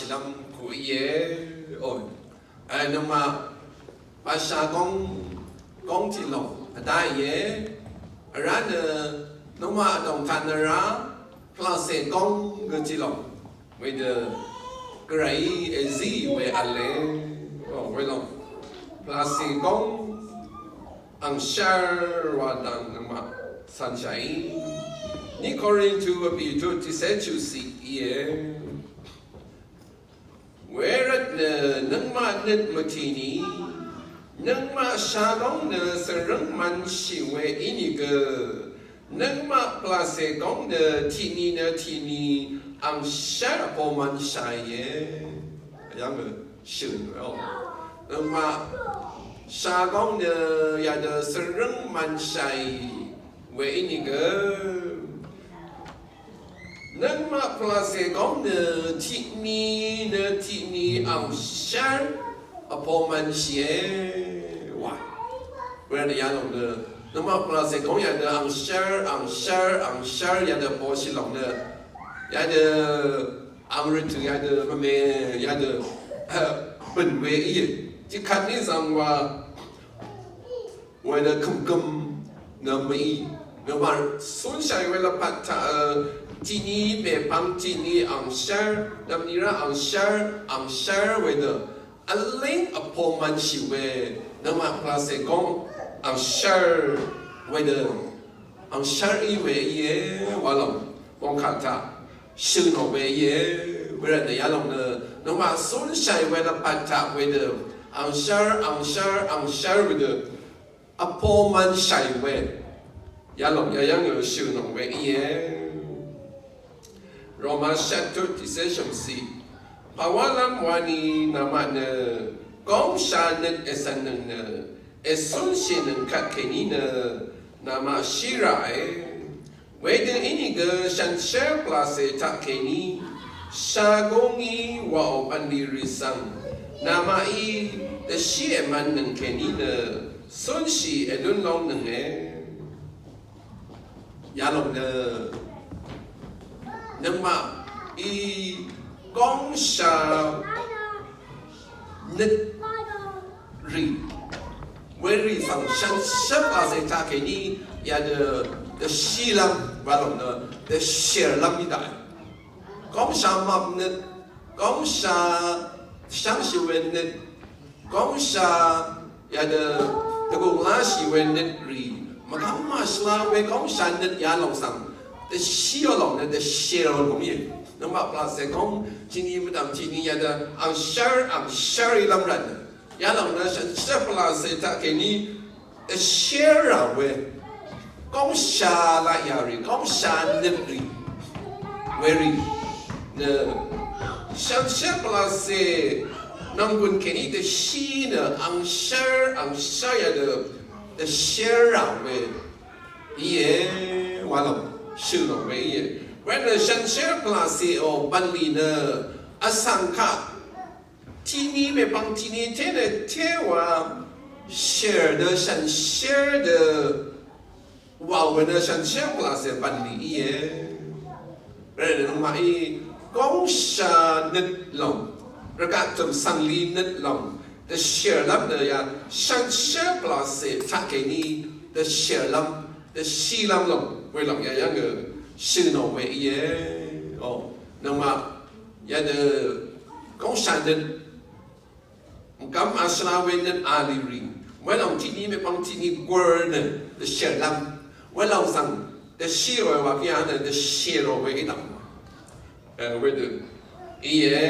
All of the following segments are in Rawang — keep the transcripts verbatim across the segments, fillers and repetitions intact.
Lv́m kuq íe. O, e, nøngmaq bashà góng, góng tiq lòng vdá íe. Vrá nø nøngmaq vdòng taq nø rá pvlàcè góng gø tiq lòng. Wedø gvray èzí we v̄le. O, welòng pvlàcè góng angshv́r wa dang nøngmaq cv̀nshàí. Ni Korintu vbì tut tiqcé chuqciq íe. Wervt nø nøngmaq nøt mvtìni, nøngmaq shagóng nø svrǿng mvnshì we ínìgø, nøngmaq pvlàcè góng nø tiqni nø tiqni angshv́r vpo mvnshàìe. Yv́ng shø̀n we o. Nøngmaq shagóng nø yadø svrǿng mvnshàì we ínìgø, nøngmaq pvlàcè góng nø tiqni nø tiqni angshv́r vpo mvnshìe wa. Wervt nø yalòng nø nøngmaq pvlàcè góng yadø angshv́r, angshv́r, angshv́r yadø vposhì lòng nø yadø ang rvtø̀ yadø mvme yadø, e, bø̀n we íe. Tiqkvt ní zvng wa wedø kø̀mkø̀m nø mø̀í. Nøngmaq cúnshàì we lvpat taq, e, tiqni mèpvng tiqni angshv́r, nvmni rá angshv́r, angshv́r wedø vlíng vpo mvnshì we, nøngmaq pvlàcè góng angshv́r wedø angshv́r í we íe, walòng mòngkà taq shø̀n ò we íe. Wervt nø yalòng nø nøngmaq cúnshàì we lvpat taq wedø angshv́r, angshv́r, angshv́r wedø vpo mvnshàì we, yalòng yayv́ng ø shø̀n ò we íe. Roma shvt tut tiqcé shv̀mciq. Pàwálv́m wani namaq nø góngsha nøt ècv̀nnøng nø ècúnshìnøng kvtkèní nø namaq shí ràe. Wedø ínìgø shànshér pvlàcè taqkèní shagóngí wàò bv̀nlì rì svng namaqí dvshí èmvnnøng kèní nø cúnshì èlún lóngnønge. Yalòng nø nøngmaqí góngsha nøt rì, werì svng shànshér pvlàcè taqkèní yadø dvshílv́m walòng nø dvshèrlv́m í daqe. Góngsha map nøt, góngsha shvngshì we nøt, góngsha yadø dvgùng láshì we nøt rì, mvkv́ng màshvla we góngsha nøt yalòng svng dvshíò lòng nø dvshèrò lòng íe. Nøngmaq pvlàcè góng tiqni mvdv̀m tiqni yadø angshv́r angshv́r ílv́m rvt nø yalòng nø shànshér pvlàcè taqkèní dvshérà we góngsha laqyà rì, góngsha nøt rì, werì nø shànshér pvlàcè nònggùn kèní dvshí nø angshv́r angshv́r yadø dvshérà we íe, walòng shø̀n lòng we íe. Wervt nø shànshér pvlàcèò bv̀nlì nø vsvng kaq tiqni mèpvng tiqni té nø téwa shèr dø shànshér dø wàò we nø shànshér pvlàcè bv̀nlì íe. Rvt nø nøngmaqí góngsha nøt lòng, rvgaq tø̀m svngli nøt lòng dvshèrlv́m nø ya shànshér pvlàcè taqkèní dvshèrlv́m dvshílv́m lòng welòng yayv́ng ø shø̀n ò we íe. O, nøngmaq yadø góngsha nøt mvgvm ashvla we nøt alì rì, welòng tiqni mèpvng tiqni gùr nø dvshèrlv́m, welòng svng dvshíò we wa kí a nø dvshèrò we í dv̀m. E, wedø íe,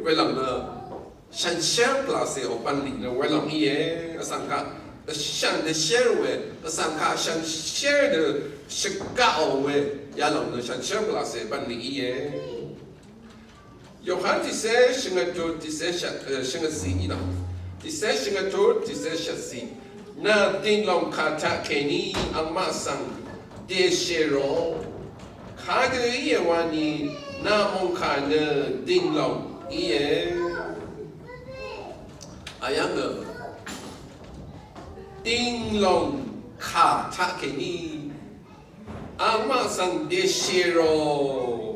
welòng nø shànshér pvlàcèò bv̀nlì nø welòng íe, vsvng kaq dvshvng dvshér we, vsvng kaq shànshér dø shvgaqò we, yalòng nø shànshér pvlàcè bv̀nlì íe. Yohan tiqcé shvngøt tut tiqcé shvt, e, shvngøt ciq í dv̀m. Tiqcé shvngøt tut tiqcé shvt ciq. Nø dìnglòng kà taqkèní angmaq svng dèshèrò. Kadø íe wani nø mòngkà nø dìnglòng íe. Ayv́ng ø dìnglòng kà taqkèní angmaq svng dèshèrò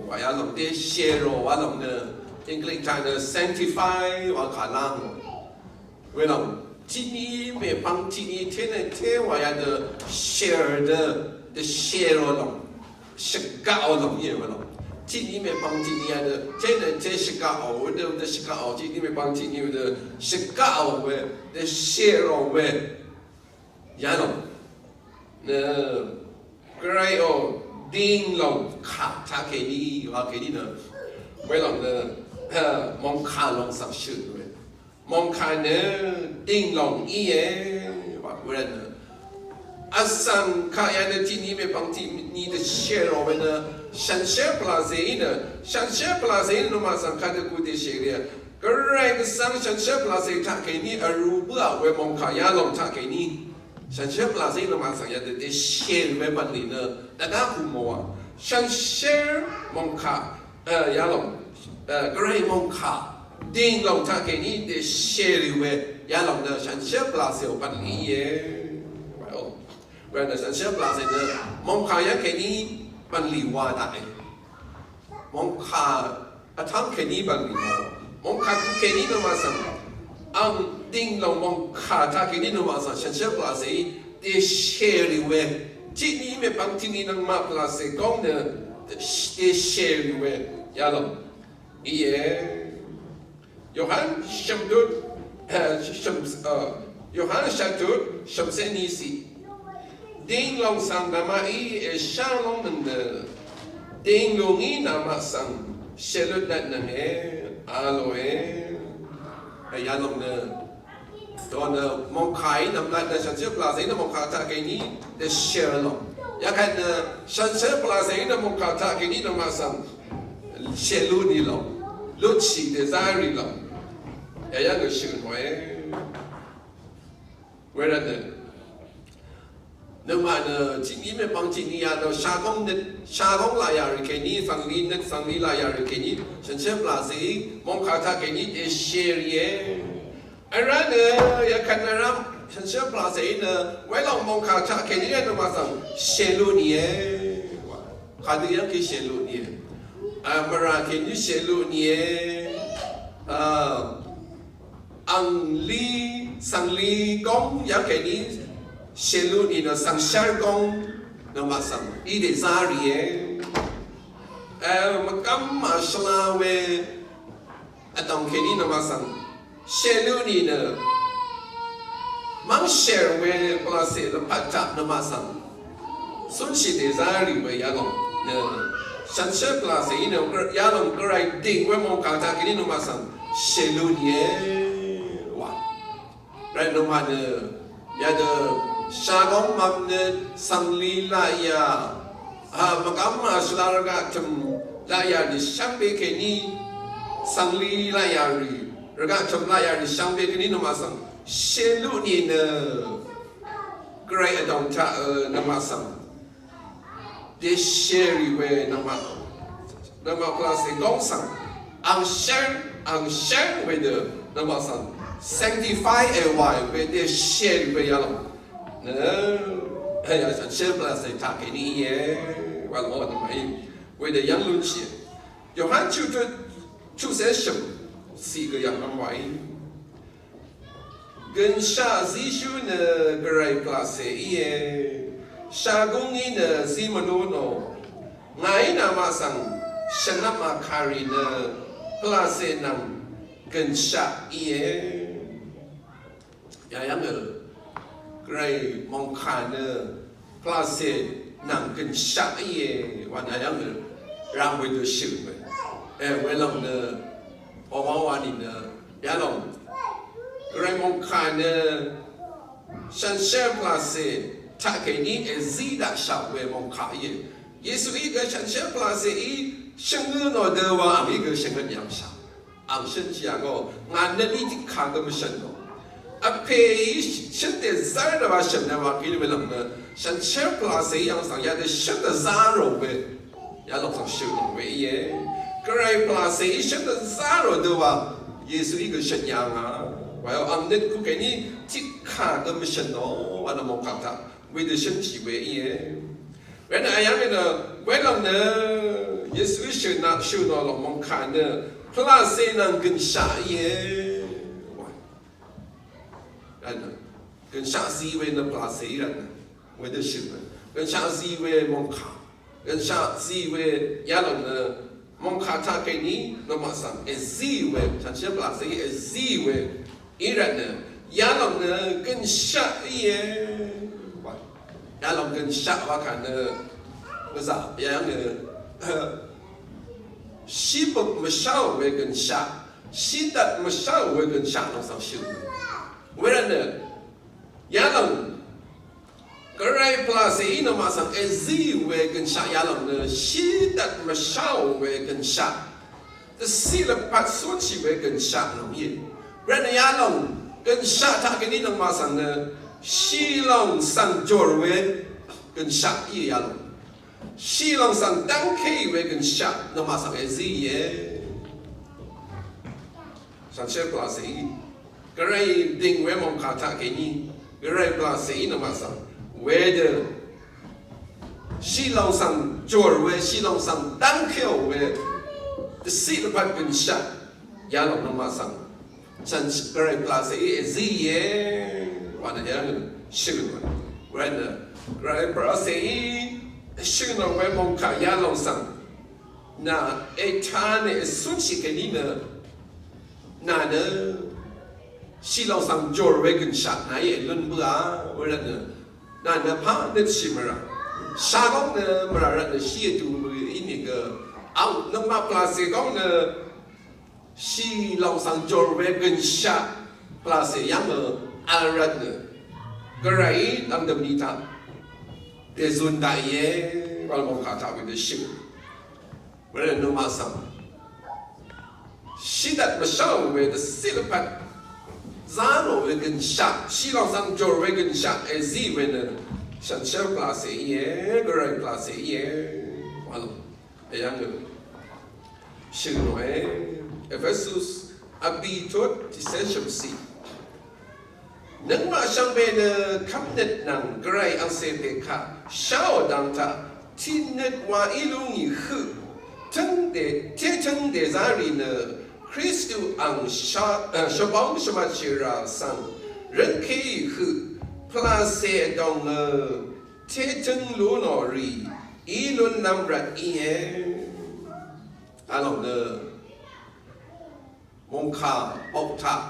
wa yalòng, dèshèrò walòng nø English taq nø sanctify wa kà láng. Welòng tiqní mèpvng tiqní té nø té wa yadø share dø, dø share lòng. Shvgaq lòng íe welòng. Tiqní mèpvng tiqní yadø té nø té shvgaq we dø, dø shvgaq tiqní mèpvng tiqní we dø shvgaq we, dø share we. Yalòng nø Gvray ò ding lòng kà taq kèní wa kèní nø welòng nø mòngkà lòng svng shø̀n we. Mòngkà nø ding lòng íe wa we nø vsvng kaq yadø tiqní mèpvng tiqní dø share we nø shansher pvlàcè í nø, shansher pvlàcè í nø nøngmaq svng kadø ku dèshare rì. Gvray Gvsvng shansher pvlàcè taq kèní vrū bǿà we mòngkà yalòng taq kèní shansher pvlàcè nøngmaq svng yadø dèshare we bv̀nlì nø dvgá ku mòà. Shansher mòngkà, e, yalòng, e, Gvray mòngkà ding lòng taq kèní dèshare we yalòng nø shansher pvlàcè ò bv̀nlì íe. Wa nø shansher pvlàcè nø mòngkà yv́ng kèní bv̀nlì wa taq e. Mòngkà vtv́ng kèní bv̀nlì wa. Mòngkà ku kèní nøngmaq svng ang ding lòng mòngkà taq kèní nøngmaq svng shansher pvlàcè í dèshare rì we. Tiqní mèpvng tiqní nøngmaq pvlàcè góng nø dèshare rì we yalòng íe. Yohan shvmdut, e, shvm, e, Yohan shvtut shvmsé ní si. Ding lòng svng namaqí èshá lóngnøng nø ding lúngí namaq svng shèlutnvtnønge a lòe. E, yalòng nø dø nø mòngkàí nvmlat nø shanshér pvlàcèí nø mòngkà taq kèní dvshèr lòng. Yakvt nø shanshér pvlàcèí nø mòngkà taq kèní nøngmaq svng shèlutnì lòng. Lutshì dèzá rì lòng. Yayv́ng gø shø̀n hòe. Wervt nø nøngmaq nø tiqní mèpvng tiqní yadø shagóng nøt, shagóng laqyà rì kèní, svngli nøt, svngli laqyà rì kèní shanshér pvlàcèí mòngkà taq kèní dèshèrìe. Vrá nø yakvt vrá shanshér pvlàcèí nø welòng mòngkà taq kèní nøngmaq svng shèlutnìe. Kadø yv́ng kí shèlutnìe. A, mvrà kèní shèlutnìe. A, angli, svngli góng yv́ng kèní shèlutnì nø svngshv́r góng nøngmaq svng í dèzá rìe. A, mvgv́m màshvla we vdòng kèní nøngmaq svng shèlutnì nø mv́ngshèr we pvlàcè lvpat taq nøngmaq svng cúnshì dèzá rì we yalòng nø shanshér pvlàcèí nø yalòng gvray dìng we mòngkà taq kèní nøngmaq svng shèlutnìe wa. Rvt nøngmaq nø yadø shagóng mvm nø svngli laqyà, a, mvgv́m màshvla rvgaq tø̀m laqyà rì shvngbe kèní svngli laqyà rì, rvgaq tø̀m laqyà rì shvngbe kèní nøngmaq svng shèlutnì nø gvray vdòng taq, e, nøngmaq svng dèshèrì we nøngmaq, nøngmaq pvlàcè góng svng angshv́r, angshv́r wedø nøngmaq svng sanctify èwàì we dèshèrì we yalòng nø, e, ya shanshér pvlàcè taq kèní íe. Walòng nøngmaqí wedø yv́ng lúnshìe. Yohan chuqtut chuqcé shø̀m ciq gø yv̀ng vm wàí. Gø̀nshaq zíshú nø gvray pvlàcè íe. Shagúng í nø zí mvlú nò. Ngàí namaq svng shvnvp màkàrì nø pvlàcè nvng gø̀nshaq íe. Yayv́ng ø gvray mòngkà nø pvlàcè nvng gø̀nshaq íe wa nø yv́ng ø rvng wedø shø̀n we. E, welòng nø pvwá wa nìnø yalòng gvray mòngkà nø shanshér pvlàcè taq kèní èzí daqshaq we mòngkà íe. Yesuí gø shanshér pvlàcèí shvngø nò dø wa angí gø shvngøt yv̀ngshaq. Ang shø̀n shì yà ngò, ngà nøt í tiqkà gø mvshø̀n ngò. Vpèí shø̀n dèzv́r dvwa shø̀n dvwa kì í nø welòng nø shanshér pvlàcèí yv̀ng svng yadø shø̀n dvzá rò we. Yalòng svng shø̀n lòng we íe. Gvray pvlàcèí shø̀n dvzá rò dø wa Yesuí gø shø̀n yà ngà. Wa yò ang nøt ku kèní tiqkà gø mvshø̀n ngò wa nø mòngkà taq wedø shø̀n shì we íe. Wenø ayv́ng nø welòng nø Yesu shø̀n nà shø̀n nò lòng mòngkà nø pvlàcè nvng gø̀nshaq íe. Rvtnø gø̀nshaq zí we nø pvlàcè í rvtnø wedø shø̀n nø gø̀nshaq zí we mòngkà, gø̀nshaq zí we yalòng nø mòngkà taq kèní nøngmaq svng èzí we, shànshér pvlàcè í èzí we í rvtnø yalòng nø gø̀nshaq íe. Yalòng gø̀nshaq wa kà nø gvzà yv̀ng nø shí bøp mvsháò we gø̀nshaq, shí dvt mvsháò we gø̀nshaq lòng svng shø̀n. Wervtnø yalòng gvray pvlàcè í nøngmaq svng èzí we gø̀nshaq yalòng nø shí dvt mvsháò we gø̀nshaq, dvciq lvpat cúnshì we gø̀nshaq lòng íe. Wervtnø yalòng gø̀nshaq taq kèní nøngmaq svng nø shì lòng svng jòr we gø̀nshaq íe yalòng. Shì lòng svng dv́ngké we gø̀nshaq nøngmaq svng èzí íe. Shànshér pvlàcè í gvray dìng we mòngkà taq kèní gvray pvlàcè í nøngmaq svng wedø shì lòng svng jòr we, shì lòng svng dv́ngkéò we dvciq lvpat gø̀nshaq yalòng nøngmaq svng shànshér gvray pvlàcè í èzí íe. Wa nø yv̀ng shø̀n wa. Wervtnø gvray pvlàcè í shø̀n nò we mòngkà yalòng svng nà ètá nø ècúnshì kèní nø nà nø shì lòng svng jòr we gø̀nshaq nàí èlún bǿà. Wervtnø nà nø pà nøtshì mvrà shagóng nø mvrà rvtnø shí ètù mø ínìgø ang nøngmaq pvlàcè góng nø shì lòng svng jòr we gø̀nshaq pvlàcè yv̀ng nø vl rvtnø gvray dv̀ngdø̀m ni taq dèzun daqìe. Wal mòngkà taq wedø shø̀n Wervtnø nøngmaq svng shí dvt mvsháò we dvciq lvpat zá nò we gø̀nshaq, shì lòng svng jòr we gø̀nshaq èzí we nø shànshér pvlàcè íe, gvray pvlàcè íe. Wa lòng èyv̀ng nø shø̀n nòe. Ephesus vbì tut tiqcé shø̀mciq. Nøngmaq shvngbe nø kv́mnøt nvng gvray angcè pè kaq sháò dang taq tiqnøt wa í lú ngì høq tǿngdè, té tǿngdè zá rì nø Kristu ang sha-, eh, shvbóng shvmvtshì rà svng rønkéì høq pvlàcè vdòng nø té tǿng lú nò rì í lúnlv́m rvt íe. Vlòng nø mòngkà bok taq,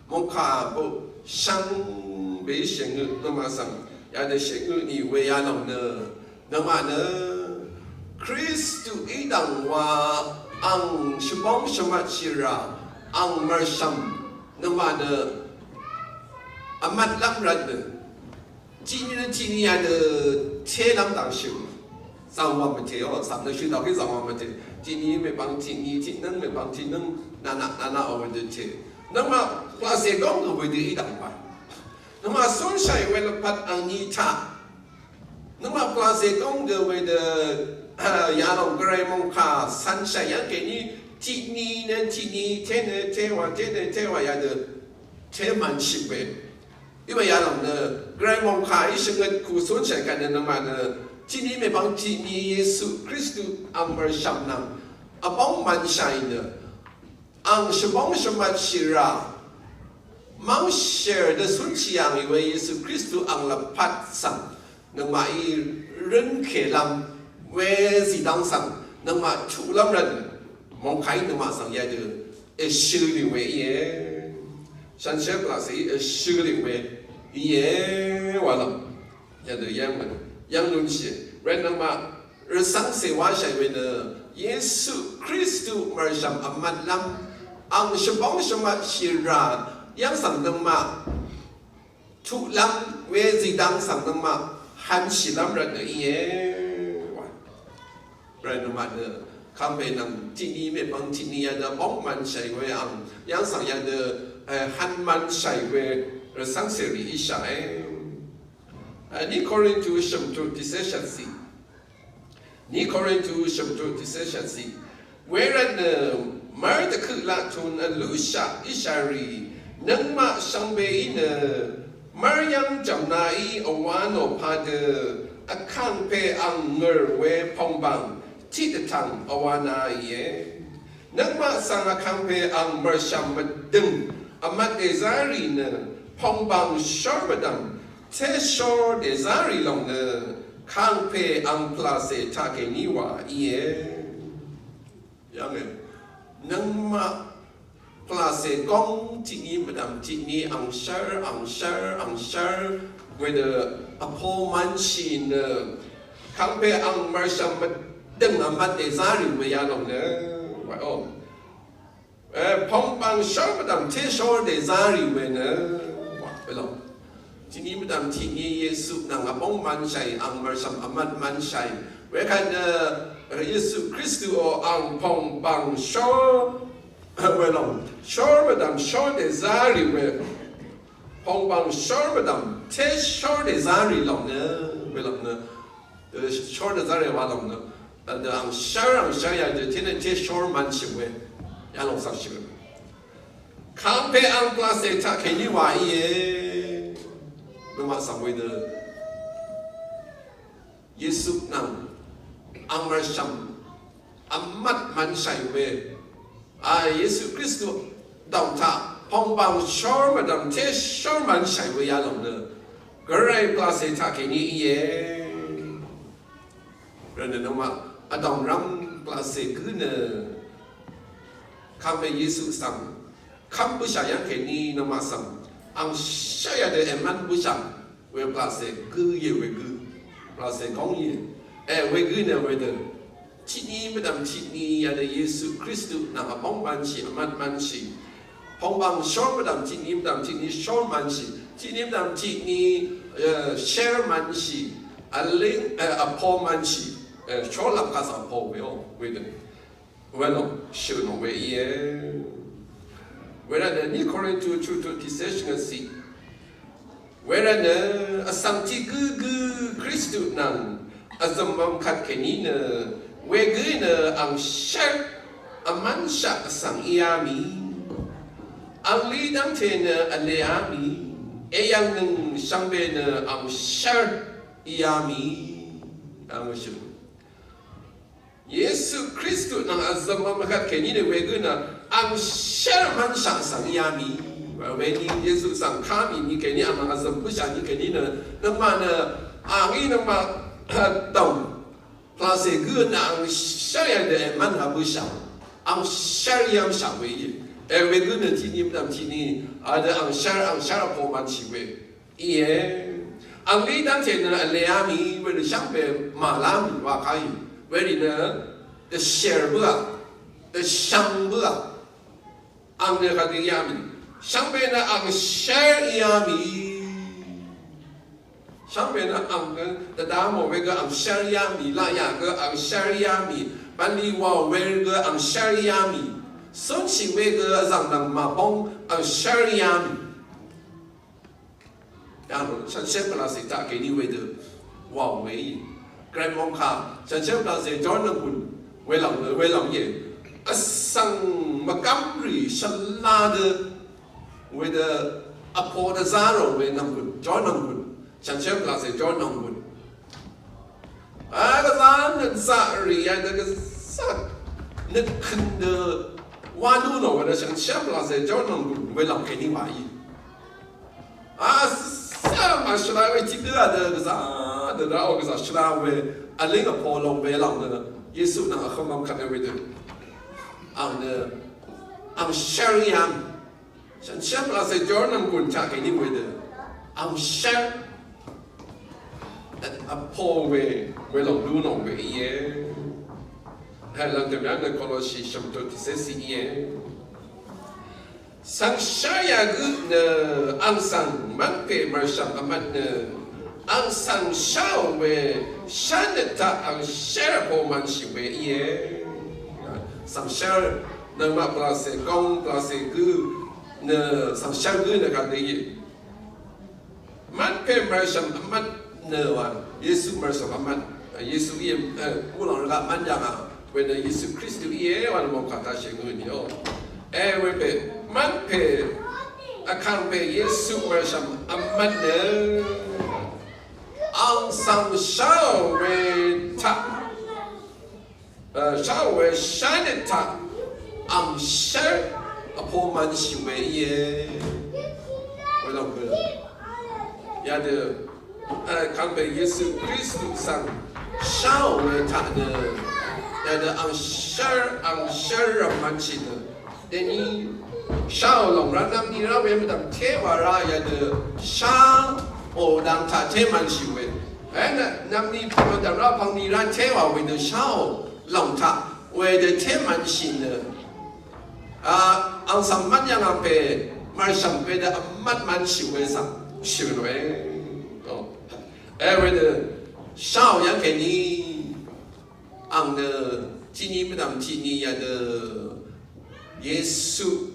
mòngkà bok shvngbe shèngø nøngmaq svng yadø shèngø ni we yalòng nø nøngmaq nø Kristu í dv̀ng wa ang shvbóng shvmvtshì rà ang mv̀rshv̀m nøngmaq nø vmvtlv́m rvt nø tiqni nø tiqni yadø télv́m dv̀ngshø̀m. Zv̀ngwv̀m mvtèò, svng nø shø̀n dv̀ngkí zv̀ngwv̀m mvtè. Tiqni mèpvng tiqni, tiqnǿng mèpvng tiqnǿng, nanaq nanaq ò mvdø tè. Nøngmaq pvlàcè góng gø wedø í dv̀ng wa. Nøngmaq cúnshàì we lvpat angni taq. Nøngmaq pvlàcè góng gø wedø, eh, yalòng gvray mòngkà cv̄nshàì yv́ng kèní tiqni nø tiqni, té nø té wa, té nø té wa yadø té mv̄nshì we. Iwe yalòng nø gvray mòngkà í shvngøt kù cúnshàì kvt nø nøngmaq nø tiqni mèpvng tiqni Yesu Kristu ang mv̀rshv̀m nvng vbóng mv̄nshàì nø ang shvbóng shvmvtshì rà mv́ngshèr dø cúnshì yà ngì we Yesu Kristu ang lvpat svng nøngmaqí rǿnkèlv́m we zìdv́ng svng nøngmaq tuqlv́m rvt nø mòngkàí nøngmaq svng yadø èshø lì we íe. Shànshér pvlàcèí èshø lì we íe wa lòng. Yadø yv́ng mvn yv́ng lúnshì we nøngmaq rvcv́ngcè wáshàì we nø Yesu Kristu mv̀rshv̀m vmvtlv́m ang shvbóng shvmvtshì rà yv́ng svng nøngmaq tuqlv́m we zìdv́ng svng nøngmaq hv̄nshìlv́m rvt nø íe wa. Rvt nøngmaq nø kàngpè nvng tiqni mèpvng tiqni yadø bóng mv̄nshàì we ang yv́ng svng yadø, eh, hv̄n mv̄nshàì we rvcv́ngcèrì íshàe. Eh, Ni Korintu shø̀mtut tiqcé shvtcì. Ni Korintu shø̀mtut tiqcé shvtcì. Wervt nø mv́r dvkøq laq tun vlúshaq íshàrì nøngmaq shvngbeí nø mv́r yv́ng jv̀mnaí vwá nò padø vkàngpè ang ngø̀r we pòngbàng tiq dvtvng vwana íe. Nøngmaq svng vkangpe ang mvrshvm mvdøng vmat dèzarì nø pongbang shor mvdvm teshor dèzarì lòng nø kangpe ang pvlacè taqkèní wa íe. Yv̀nge nøngmaq pvlacè góng tiqní mvdv̀m tiqní angshv́r angshv́r angshv́r wedø vpo mvnshì nø kangpe ang mvrshvm mvdøng vmat dèzarì we yalòng nø wa o. E, pongbang shor mvdv̀m teshor dèzarì we nø wa, welòng. Tiqní mvdv̀m tiqní Yesu nvng vbóng mvnshàì ang mvrshvm vmat mvnshàì. Wekvt nø Yesu Kristuò ang pongbang shor, welòng, shor mvdv̀m shor dèzarì we. Pongbang shor mvdv̀m teshor dèzarì lòng nø, welòng nø. E, shor dèzarì wa lòng nø. E, dø angshv́r angshv́r yadø tenø teshor mvnshì we. Yalòng svng shì we. Kangpe ang pvlacè taqkèní wa íe. Nøngmaq svng wedø Yesu nvng ang mvrshvm vmat mvnshàì we. A, Yesu Kristu dòng taq pongbang shor mvdv̀m teshor mvnshàì we yalòng nø gvray pvlacè taqkèní íe. Rvnø nøngmaq vdòng rv́m pvlacè gǿ nø kangpe Yesu svng kv́m bǿshà yv́ngkèní nøngmaq svng angshv́r yadø èmv́n bǿshà we pvlacè gǿ íe, we gǿ pvlacè góng íe. E, we gǿ nø wedø tiqní mvdv̀m tiqní yadø Yesu Kristu nvng vbóng mvnshì vmat mvnshì. Pongbang shor mvdv̀m tiqní mvdv̀m tiqní shor mvnshì. Tiqní mvdv̀m tiqní, e, shv́r mvnshì. Vlíng, e, vpo mvnshì. E, shor lvp kaq svng vpo we o, wedø. Welòng, shø̀n we íe. Wervtnø ní Korintu chuqtuq tiqcé shvngøt ciq. Wervtnø vsvng tiq gǿ gǿ Kristu nvng vzø̀m mvmkvt kèní nø wegǿ nø angshv́r vmv́nshaq vsvng íá mì. Angli dv́ngte nø vleá mì. Eyv̀ngnøng shvngbe nø angshv́r íá mì. Angshø̀n. Yesu Kristu nvng vzø̀m mvmvhvt kèní nø wegǿ nø angshv́r mv́nshaq svng íá mì. Weni Yesu svng ká mì ni kèní ang nvng vzø̀m bǿshà ni kèní nø nøngmaq nø angí nøngmaq dòng pvlacè gǿ nø angshv́r yv̀ng dø èmv́n ha bǿshà. Angshv́r yv́mshaq we íe. E wegǿ nø tiqni mvdv̀m tiqni a dø angshv́r angshv́r vpo mvnshì we. Íe. Angli dv́ngte nø vleá mì, werì shvngbe màlá mì wa kà í. Werì nø dvshèr bǿà, dvshvng bǿà. Ang nø kagø íá mì. Shvngbe nø angshv́r íá mì. Shvngbe nø ang gø dvdá mò wegø angshv́r íá mì. Laqyà gø angshv́r íá mì. Bv̀nlì wàò wegø angshv́r íá mì. Cúnshì wegø vzv̀ng nvng màbóng angshv́r íá mì. Yalòng shànshér pvlacè taq kèní wedø wàò we í. Gvray mòngkà shànshér pvlacè jórnòm gùn welòng, welòng íe. Vsvng mvgv́mrì shvla dø wedø vpo dvzá rò we nòm gùn, jórnòm gùn. Shànshér pvlacè jórnòm gùn. A gvzá nøt zaqrì yadø gvzá nøt køn dø wa lú nò wedø shànshér pvlacè jórnòm gùn welòng kèní wa í. A, sá màshvla we tiq dø a dø gvzà dø daqò gvzà shvla we vlíng vpo long we lòng nø Yesu nvng vhø̄m vm kvt we dø. Ang nø, ang shv́r yv̀ng. Shànshér pvlacè jórnòm gùn taq kèní we dø. Ang shv́r vpo we, we lòng lú nò we íe. Hèlv̀ng dvmyv́ng nø Koloshi shv̀mtut tiqcé ciq íe. Svng shá yà gø nø ang svng mv́ngpè mv̀rshv̀m vmvt nø ang svng sháò we shánøt taq ang shv́r vpo mvnshì we íe. Svng shv́r nøngmaq pvlacè góng pvlacè gǿ nø svng shv́r gǿ nø kàdø íe. Mv́npè mv̀rshv̀m vmvt nø wa, Yesu mv̀rshv̀m vmvt, Yesu íe, e, muqlàng rvgaq mv́n yà ngà, wenø Yesu Kristu íe wa nø mòngkà taq shèngø nìò. E, wepè, mv́npè, vkàngpè Yesu mv̀rshv̀m vmvt nø, ang svng sháò we taq. Shá we shá nø taq angshv́r vpo mvnshì we íe. Welòng gø yadø kàngpè Yesu Kristu svng shá we taq nø yadø angshv́r angshv́r rvmvnshì nø dèní shá lòng rá nvmni rá we mvdv̀m téwà rá yadø shá ò dv̀ng taq té mvnshì we. Nø nvmni pv̀ng mvdv̀m rá pv̀ngni rá téwà we nø shá ò lòng taq we dø té mvnshì nø a ang svng mvt yv̀ngà pè mv̀rshv̀m pè dø vmvt mvnshì we svng shø̀n we. Ò. E we dø shá ò yv́ng kèní ang nø tiqni mvdv̀m tiqni yadø Yesu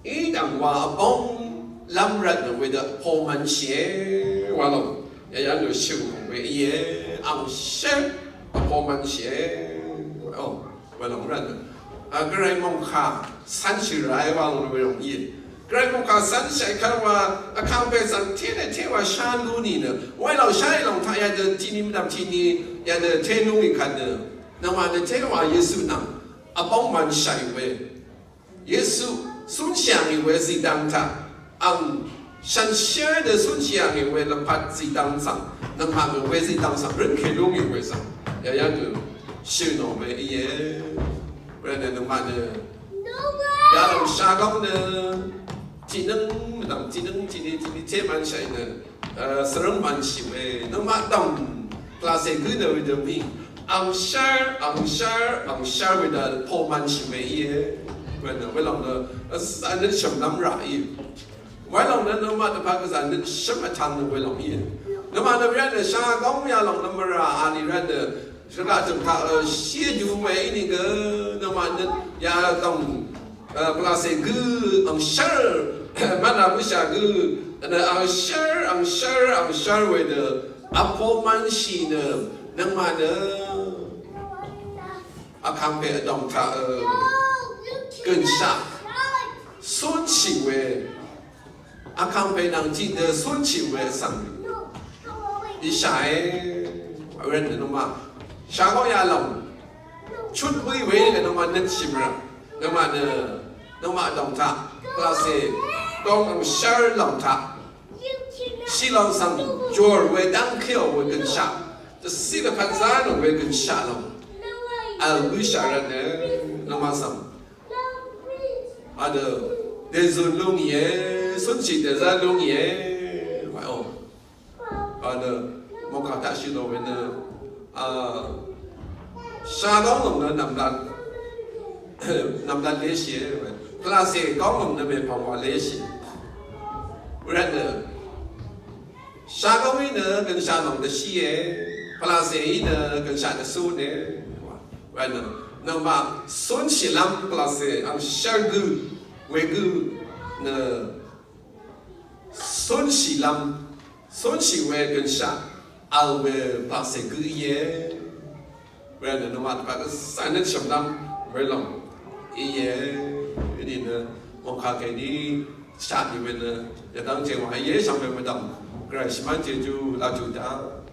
í dv̀ng wa vbóng lv́m rvt nø wedø vpo mvnshìe wa lòng. Yayv́ng nø shø̀n we íe angshv́r vpo mvnshìe. Ò, wa lòng rvt nø. A, gvray mòngkà cv́nshì ràe wa lòng we lòng íe. Gvray mòngkà cv́nshì kv́r wa vkàngpè svng té nø té wa shá lú nì nø. Wa lòng shá í lòng taq yadø tiqni mvdv̀m tiqni yadø té lú nì kvt nø. Nøngmaq nø té wa Yesu nvng vbóng mvnshì we. Yesu cúnshì yà ngì we zìdvng taq ang shànshér dø cúnshì yà ngì we lvpat zìdvng svng nøngmaq ngì we zìdvng svng røn kèlú ngì we svng yayv́ng gø shø̀n ò we íe. Wervtnø nøngmaq nø yalòng shagóng nø tiqnǿng mvdv̀m tiqnǿng tiqni tiqni té mvnshì nø sv́rǿng mvnshì we nøngmaq dòng pvlàcè gǿ nø wedø mí angshv́r angshv́r angshv́r wedø vpo mvnshì we íe. Wedø welòng nø vzv̀n nø shv̀mlv́m rà íe. Welòng nø nøngmaq dvpvt vzv̀n nø shv́m vtvng nø welòng íe. Nøngmaq nø rvt nø shagóng yalòng nø mvrà a nì rvt nø shvgaq tø̀m taq shí dú we í nìgø nøngmaq nø yadòng pvlàcè gǿ angshv́r mvnà bǿshà gǿ nø angshv́r angshv́r angshv́r wedø vpo mvnshì nø nøngmaq nø vkàngpè vdòng taq gønshaq cúnshì we vkàngpè nvng tiqdø cúnshì we vsvng íshàe. Wervtnø nøngmaq shagóng yalòng chut bǿì we nøngmaq nøt shì mvrà nøngmaq nø nøngmaq vdòng taq pvlàcè góng angshv́r lòng taq shí lòng svng jòr we dv́ngkíò we gønshaq dvciq dvpvt zá lòng we gønshaq lòng vl bǿshà rvtnø nøngmaq svng adø dèzun lú ngìe cúnshì dèzá lú ngìe. Wa ò. Adø mòngkà taq shø̀n ò we nø a shagóng lòng nø nv̀mlat nv̀mlat léshìe we pvlàcè góng lòng nø mèpv̀ng wa léshì. Wervtnø shagóng í nø gønshaq lòng dvshíe pvlàcè í nø gønshaq dvcúne. Wervtnø nøngmaq cúnshìlv́m pvlàcè angshv́r gǿ we gǿ nø cúnshìlv́m cúnshì we gønshaq vl we pvlàcè gǿ íe. Wervtnø nøngmaq dvpvt gvzà nø shv̀mlv́m welòng íe. Í nìnø mòngkà kèní shaq nì we nø yadv́ng jengwà íe shvngbe mvdv̀m gvray shvmv́n jejú laq jù daq.